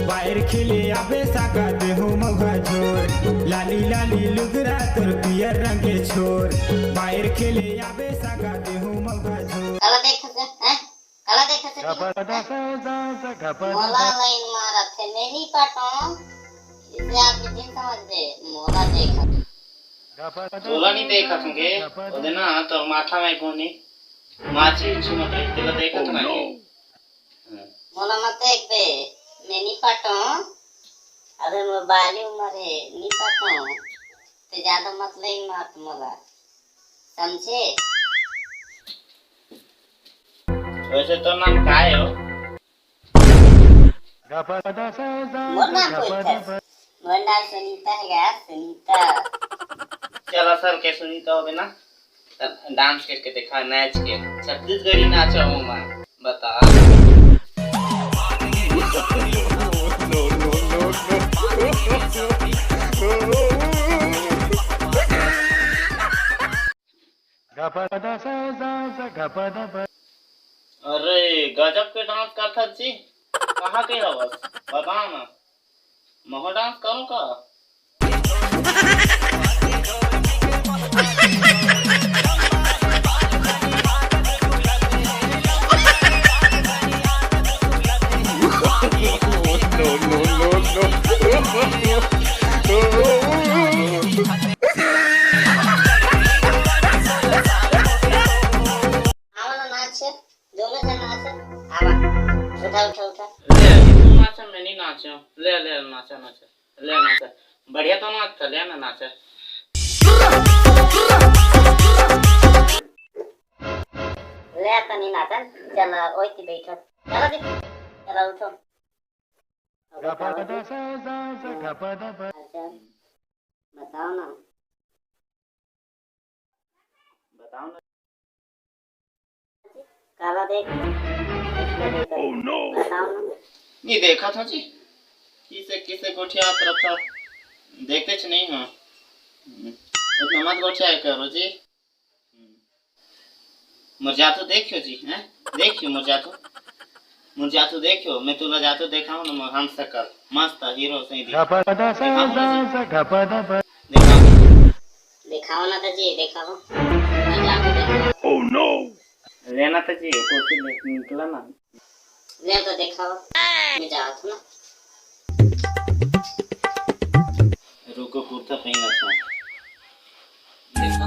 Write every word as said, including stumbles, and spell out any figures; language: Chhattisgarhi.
बाहर खेले आबे सागा देहूं मौगा झोर, लाली लाली लुगरा तोर पियर रंग के छोर। बाहर खेले आबे सागा देहूं मौगा झोर। काला देखत हे, हैं? काला देखत हे तू? मोला लाइन मारत हे, मैं नहीं पटो। इसे आप जिन समझ दे, मोला देखत। तोला नहीं देखत हूँ के? ओदे ना, तोर माथा में कोनी माची उची मत रही, तेला देखत ना के? मोला मत देख बे, मैं नहीं पटो। अबे मोर बाली उम्र हे, नहीं पटो। ते ज्यादा मत लाइन मार मोला, समझे? वैसे तोर नाम का हे हो? मोर नाम कोई था। मोर नाम सुनीता हे यार, सुनीता। चल असल के सुनीता होबे ना, त डांस करके देखा, नाच के, छत्तीसगढ़ी नाचा हूँ मैं, बता। अरे गजब के डांस करथस जी, कहाँ के हवस, बता ना, महूँ डांस करूँ का? आओ ना नाच, दोनों जन नाच। आवा, उठा, उठा, उठा। ले, तू नाच, मैं नहीं नाचो। ले, ले, नाचा, नाचा। ले, नाचा। बढ़िया तो नाच था, ले ना, नाचा। ले, तो नहीं नाचा। चल, ओए, ती बैठो। चलो जी, चलो, उठो। बताओ जी। अच्छा, बताओ ना। बताओ ना। काला देख। बताओ ना। नहीं देखा था जी, किसे किसे गोठिया तरफ था, देखते च नहीं हो। उतना मत गोठिया करो जी। मोर जादू देखियो जी, हैं? देखियो मोर जादू, मोर जादू देखियो, मैं तुला जादू देखाऊं ना, मोर हम सकल मस्त हीरो सही दिख। देखाऊं ना जी? देखाओ। देखाओ ना तो जी, देखाओ। मोर जादू देखाओ। लेना तो जी, कुर्सी ले, निकला ना। ले तो देखाओ, मैं जात हूँ ना। रुको, कुर्ता पहना था। देखा।